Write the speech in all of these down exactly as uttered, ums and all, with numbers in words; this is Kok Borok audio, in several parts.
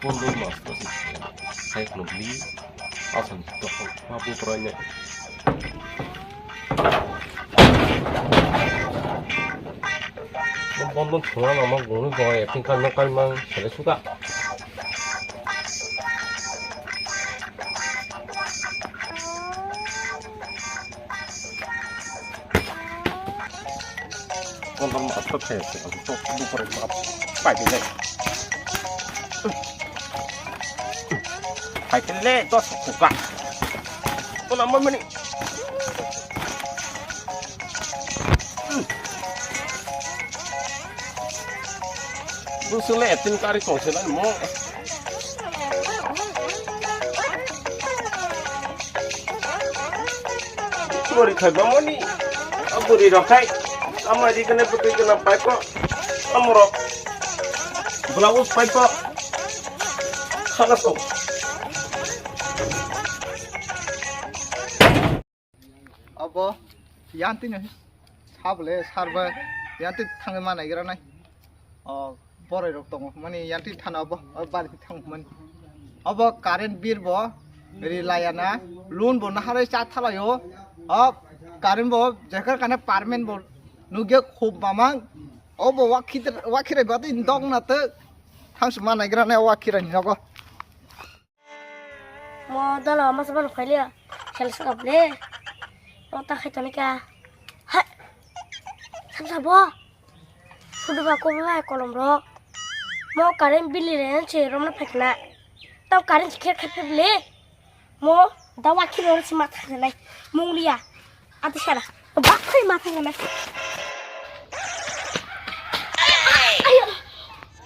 Pondro mas to si. Hai khulum li. Asam to ma bu prai ne. Bon bon thunga ma ma gungni bo e pingka no kai mang sele suka. Kon kon ma thot khe se, to bu kore ma pai de. Pai de le to suka. Kon ma mani. Bwswk le acting kari tong se nai mo. Bwrwi khai bamoni. Bwrwi rok khai. Ama ri kene bwtwi kene pai ko. Amorok. Blouse pai ko. Khana sok. Abo yanti no sabole sarba yanti thangwi ma naigra nai. O boroi rok tongo mani yanti thana abo, o bari thang mani. Abo current bill bo ri laya na, loan bo naharai cha thalaio. O current bo jekar kane permanent bo nugya khub mamang. Obo wakhi wakhirai bati dok na te thangsi ma naigra nai wakhirai ni nogo. Mo dala masa baru khalia, sel saka ble. Mo ta khai tani ka. Hai. Sam sabo. Sudu ba ko ba kolom ro. Mo current bill re che rom na phakna. Tau current khe khe ble. Mo dawa khiro si ma thang nai. Munglia. Ati sara. Bak khai ma thang nai. Ayo.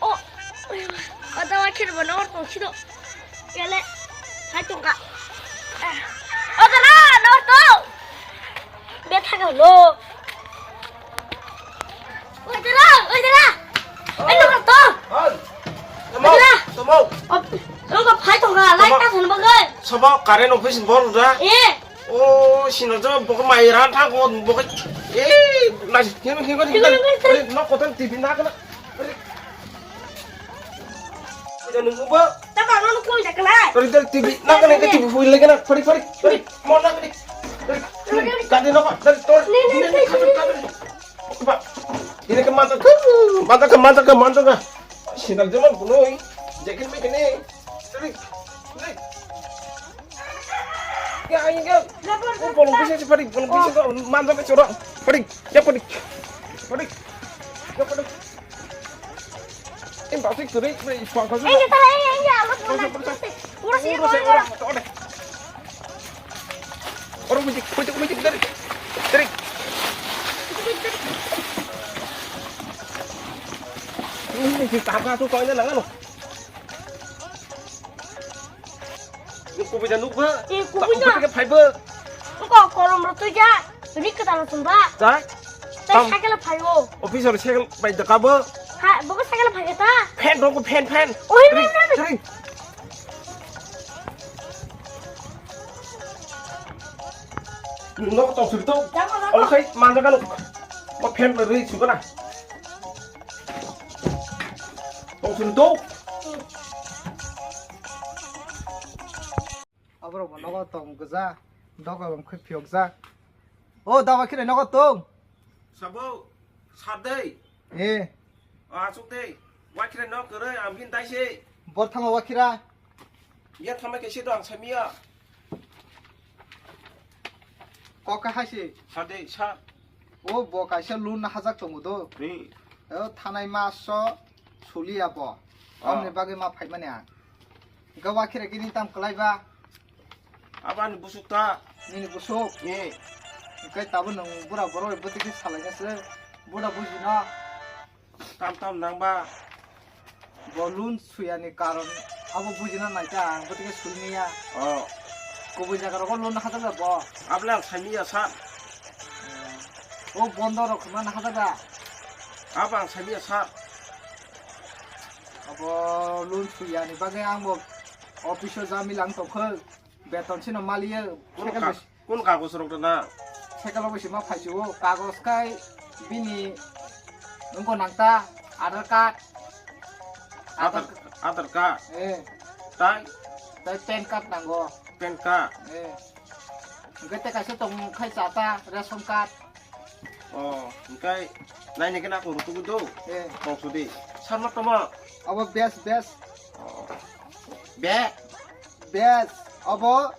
O, o, dawa khir bo nor tong sino. Kele, hai tong ka. O dara, nor tong. Be thaga lo. O dara, o dara. Be nor tong. Hal. O dara. Tamo. O, o ka phai tong ka, lai ta thon bagai. Sabo current office bor da. Eh. O sino jo boko mai ran tha ko boko. Eh, na sino sino sino. Nok kotan T V na kana. Oi, nunggu ba. Tama no koi da kala. Tari tari T V. Na kani ke T V hui lagi na. Fari fari. Fari. Mo na kani. Tari. Kani no. Tari tor. Ni ni ni. Ba. Ini ke mata. Mata ke mata ke mata ke. Sinal jaman bunoi. Jekin me kene. Tari. Tari. Ya ayo ya. Bolong bisa si fari. Bolong bisa ko mata ke corang. Fari. Ya fari. Fari. Ya fari. Ini pasti kering, ini pangkas. Eh, kita, eh, eh, ya, Allah, Allah. Urus, urus, urus, urus. Orang mujik, mujik, mujik dari, dari. Ini si tapa tu kau ini langan lo. Nuk kubui da nuk ba. Eh, kubui da. Kubui da phai ba. Ko kolom ro tu ja. Rik ka talo tumba. Da? Tai cycle phai o. Office ro cycle bai da ka ba. Ha, bo cycle phai ta. Fan ro ko fan fan. Oi, oi, oi. Nok to suri to. Olo sai manja ka nuk. Mo fan ri su kana. To suri to. Aborok bo nogo tong gwja, doga bang khe phiyokjak. O dawa khire nogo tong. Sabo, sab dei. Eh. O asuk dei. Wa khire nok kwrwi, ang bin tai se. Bor thango wa khira. Ya thamai kaise do ang samiya. Kok ka hai se. Sab dei, sab. O bo kaisa loan na hajak tongo do. Ni. O thanai maso. Suliya bo. Ah. Amni bagwi ma phaimani ang. Hwnkhe wa khira kini tam kwlai ba? Abani busuk ta. Nini busuk? Ni. Hwnkhe tabuk nwng bura borok bai bwtwi khe salainase. Bura bujino. Tam tam nang ba? Bo loan suyani karon abo bujina naikha ang bwtwi khe sui manya. Oh. Kubui jaga rogo loan hajak da bo? Abole ang saimanya sa. O bondo rok khna hajak da? Abo ang saimanya sa. Abo loan suyani bagwi ang bo office o jami lang tongkha. Beton sino maliya. Kono cycle ka-, bai-, kono kagos rok da na? Cycle bai sima phaisu o. Kagos kai bini wngko nangta Aadhaar card. Aadhaar, Aadhaar, Aadhaar card. Eh. Tai? Tai PAN card nango. PAN card. Eh. Hwnkhe tei kaisa tong khai chata ration card. Oh, hwnkhe naini khe nakong rw tugu do. Eh. Tong sudi. Sarma toma. Abo best, best. Oh. Be? Best. Abo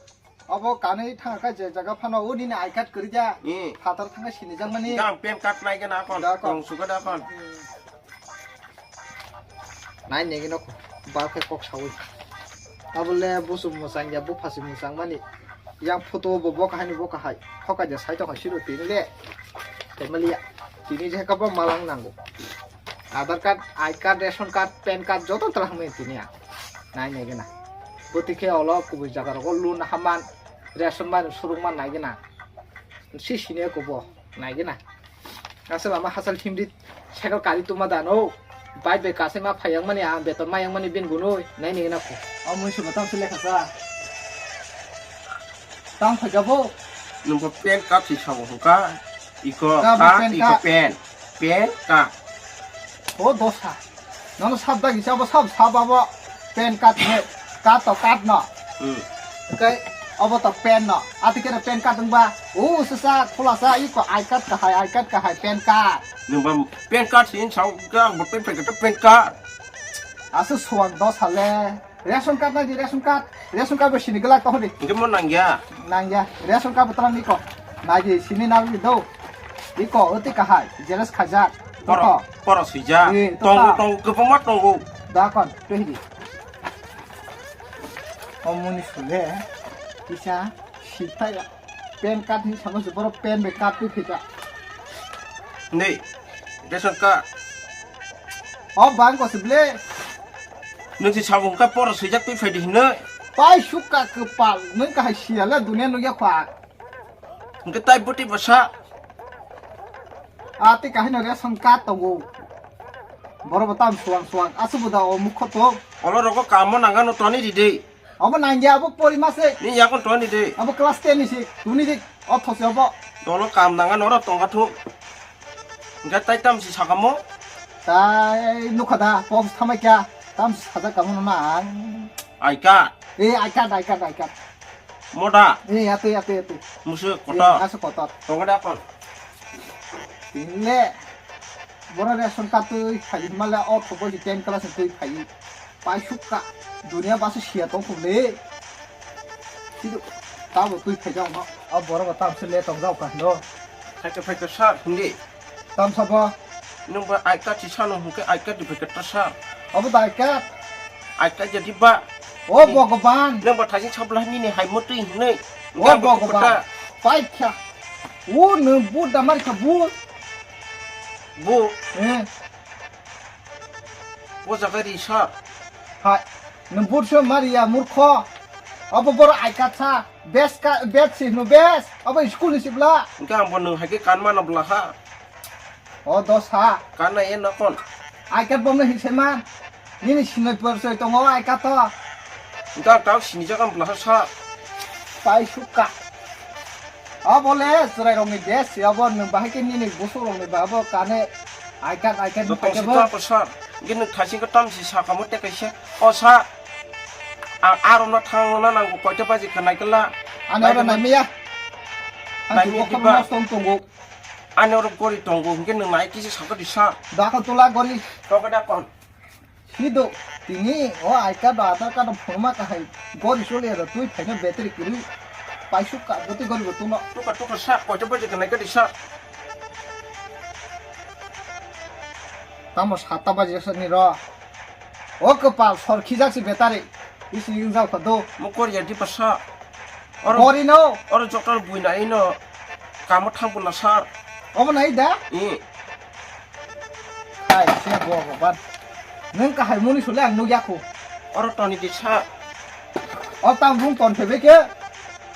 Abo kanwi thangkha je jaga phano o nini I card kwrwi da. Hmm. Phatar thangkha sinijakmani. Hwnkhe ang PAN card nai gana kon. Da kon. Tong suga da kon. Hmm. Nai negi no ba khe kok sawi. Tabole busu mwchang ya, buphasi mwchang mani. Yang photo bo bo kahai ni bo kahai. Thokai ja sai tokha siro tini le. Tei maliya. Tini je kabo malang nango. Aadhaar card, I card, ration card, PAN card joto twlang mani tini a. Nai nai gana. Bwtwi khe olo kubui jaga rogo loan haman, ration mani surung man nai gana. Si sini kubo nai gana. Asal ama hasal thimdi cycle kari tuma dano. Bai bai kasai ma phayang mani ang beton mayang mani bin gunui nai nai gana ko. O mui subo tam sile khasa. Tam phai gabo. Nungbo PAN card si sabo hwnkha. Iko Ka bo card, PAN iko card. PAN. PAN card. O dosa. Nono sab dagi sabo sab sab abo PAN card ne. Card to card no. Hmm. Oke, abo to PAN no. Ati kene PAN card wngba. O sasa khulasa iko I card kahai, I card kahai, PAN card. Nungba PAN card si insang ka bo PAN card, PAN card. Asu suang dosa le. Ration card nai di, ration card. Ration card bo sini glak tong di. Hingke mo nangya. Nangya. Ration card bo tang iko. Nai di sini nang di do. Iko oti kahai. Jelas khajak. Poro, Toto. Poro swijak. Eh, tongo, tota. Tongo, kwbangma tongo. Da kon, twi di. O muni sule. Kisa. Sithai. PAN card ni samo se borok PAN bai card twi phika. Nei, ration card. O bang ko se ble. Nung si sabo hwnkha poro swijak twi phai di hinoi. Pai sukha kwpal, nung kahai siya le dunia nugya kha. Hwnkhe tai bwtwi bwsa. A tei kahai no ration card tongo. Borok bo tam suang suang, aswk bo da o mukho to. Olo rogo kamo nangano toni di de. Abo nangya, abo pori mase. Ni yakon toni de. Abo class ten ni si, tuni de, o those abo. Dolo kam nanga noro tongkha thuk. Hingke tai tam si sakamo? Tai nukha da, box thamai kya, tam si sajak kamo no na ang. Aika. Eh, aika, aika, aika. Moda. Eh, ate, ate, ate. Musu Eh, kotor. Asu kotor. Tongkha da kon. Tini le, boro ration card twi phai male o thobo di ten class twi phai. Paisukka, dunia basu siya tong phung le. Sidu, tabo twi phai jao no. O boro ba tam se le tong jao ka no. Phaikha, phaikha, sir, hindi. Tam sabo. Nung ba I card si sano hingke I card di phaikha ta, sir. Abo da I card. I card jadi ba. O Bhagwan. Nung ba thajin sabla nini hai mutwi hinui. O Bhagwan. Paikha. O nung bu damar kha bu. Bu. Eh. O jaga ri sir. Hai, nwng burso mariya murkho. Abo boro I card sa, bes ka, bes si hino bes. Abo school ni sibla. Hingke ang bo nwng hai khe kan mano bla ha. O dos ha. Kan na yen na kon. I card bomno hinse man. Nini sinoi porso tongo I card to. Hingke ang tao sini jaga bla ha sa. Pai sukka. Abo le chwrai rokni bes, abo nwng bahai khe nini busuk rokni ba abo kane I card, I card Joto wngkha si kebo. To sir. Hingke nwng thaising khe tam si sakamo tei kaisa. O sir, ang arokno thangna nango, koita baji kha naikla. Ani oro naimaya. Ang naimaya tibo diba? Khorokno song tongo. Ani oro gori tongo, hingke nwng nai kisa sakha di sir. Dakho tola gori. Tokhe da kon. Hido, tini o I card, Aadhaar card phunuma kahai gori soli ero twi phaino battery kwrwi paisuk ka goti gori bo tungno. Tuka tuka sa, koito baje kanai gadi sa. Tamo satta baje sa ni ro. O kwpal sor khijak si battery. Isi yung jao kha do. Mo kori ya di pa sa. Oro, gori no. Oro joktor bui na ino kamo thang bula sir. Obo nai da? I. Hai, se bo bo ban. Nung kahai muni sule ang nugya khu. Oro toni di sir. O tam bung ton thebe ke.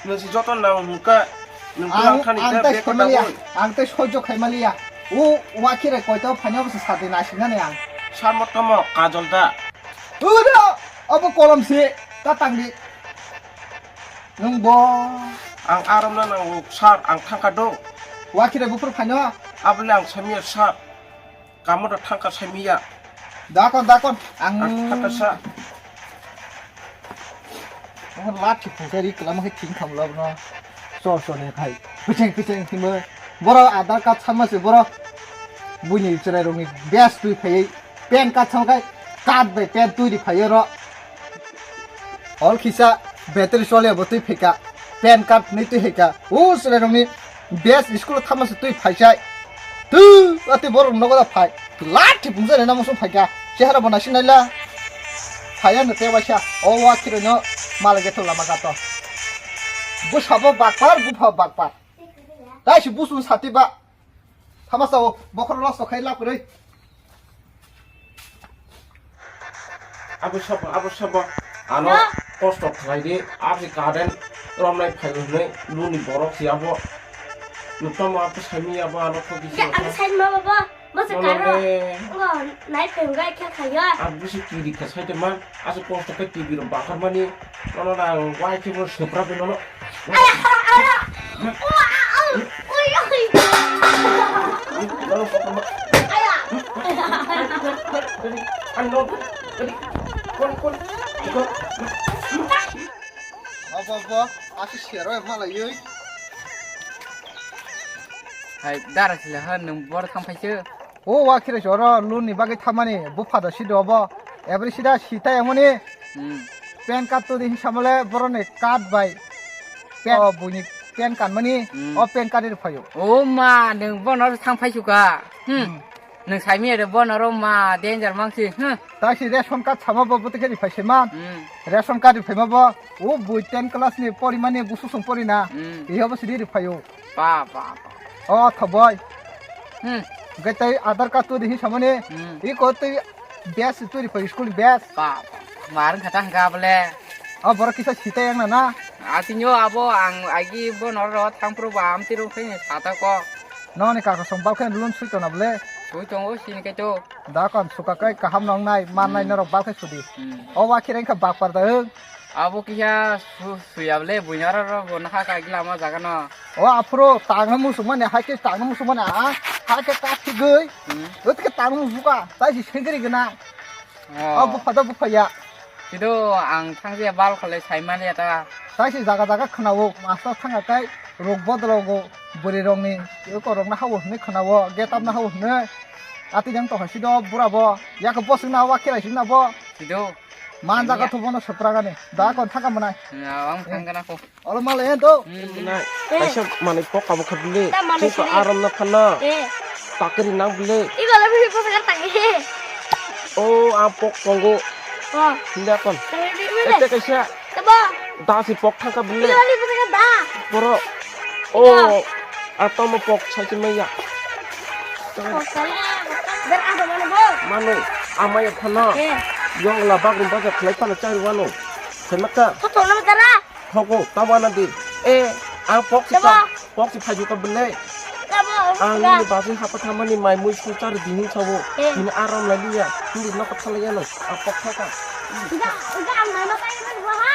Nung si joto nang hungka. Nung ang, tulang khani ang da tai beko khemaliya. Taboi. Ang tai sojo khemaliya. U wakire koito phanya bo sa sadi nasi nani ang. Sir mo tomo kajol da. Ura, obo kolom si. Ta tangdi. Nwng bo. Ang aram na nango sir, ang thangkha do. Wakire buphuru phaino? Abole ang samiya sir. Kamo da thangkha samiya. Dakon, dakon. Ang ang thangkha sir. Omo lachi phungsa ri kwlama khe thing khamla bono. Sor sor ni khai. Picheng picheng thimo. Boro Aadhaar card sama se boro. Buini chwrai rokni best twi phaiwi. Pan card sama khai card bai pan twi ri phaiwi ro. Hol khisa battery chole bo twi phaika. Pan card ni twi phaika. O chwrai rokni best school thama se twi phaisai. Tu ati borok nogo da phai. Lathi pungsa ni namo sung phaika. Chehara bo naising naila. Phaya no te waisa. O wa khiro no mala ge to lama gato. Bu sabo bakpar, bu pha bakpar. Tai si bu sun sati ba. Thama sao bokhor los to khai la kuroi. Abo sabo, abo sabo. Ano kosto khlai di, abo si current romnai phai hwnwi luni borok si abo. Nukta mo abo saimi abo ano khoki si. Ang sain ma baba, masa karo. Ngo nai phai hwnga khe khayo. Abo si kiri kha saite ma, asa kosto khe T V ro bakhar mani. Nono na wai khe bo supra pe nono. Aya, aya, aya. Ua, au. Ui, ui. Nono kotor ma. Aya. Ano. Kon, kon. Kon. Abo, abo. Asi siaro ma lai oi. Hai, dara sila ha nung bor thang phai se. O wa khire joro loan ni bagwi thamani bupha do sido obo. Ebri sida sita emoni. Hmm. Pan card to di samale boroni card bai. Pan o buini pan card mani. Hmm. O pan card ri phayo. O ma, nung bono thang phai suka. Hmm. Hmm. Nung saimi ere bono ro ma danger mangsi. Hmm. Ta si ration card sama bo buti khe ri phai se man. Hmm. Ration card ri phai ma bo. O bui ten class ni pori mani busu sung pori na. Hmm. Iyo bo sidi ri phayo. Ba, ba, ba. O, thoboi. Hmm. Hwnkhe tei Aadhaar card twi di hinwi samani. Hmm. Iko twi best twi ri phai school ni best. Ba, ba. Mar wngkha ta hwnkha bole. O borok kisa sita yang na na. Asinyo abo ang agi bo noro thang pro ba amtwi rok phai sata ko. Noni kaka song bal khe loan sui tona bole. Sui tongo sini khe to. Da kon suka kai kaham nong nai man nai Hmm. norok bal khe sudi. Hmm. O wa khireng kha bakpar da hwng. Abo kisa su-, suya bole buinaro ro bo naha ka gila ma jaga no. O aphuru tangna musuk mani, hai khe tangna musuk mani, a, hai khe ta thigwi. Hmm. Wot khe tangna musuk a, tai si sengri gana. Oh. O bupha da bupha ya. Kido ang thangje bal kholai sai mani ta. Tai si jaga jaga khnawo, master thanga kai rok bodolo go bwrwi rokni, ko rokna hawo hwnwi khnawo, get up na hawo hwnwi. Ati jang to hasido bura bo, yak boswk na wa khirai sing na bo. Kido. Man jaga Anya. Thubo no supragani. Da kon thaka manai. Na, ang thang kana ko. Olo male en to. Hmm. Nai, Eh. kaisa manui pok abo kha bile. Da manui Chis sini. Aram na phana. Eh. Takri nang bile. Iba le bhi pok kar tangi. O, a pok kongo. Oh. Hinda kon. Tangi bile. Ete kaisa. Tabo. Da si pok thangka bile. Iba le pok da. Boro. Iba. O, a tomo pok sai maya. Pok sai. Ber ada mana bo? Mano, amaya phano. Eh. Yong la bagrum baja khlai phano chari wano. Khaimaka. Thothol nama dara. Thogo, tawana di. Eh, ang pok si Tabo. Ka, pok si phaju ka bele. Tabo, Ang uga. Ni baji hapa thamani mai mui su chari dini sawo. Eh. Dini aram la liya. Tuli nok thala yano. Ang pok thaka. Uga, uga ang nama tayo na ha.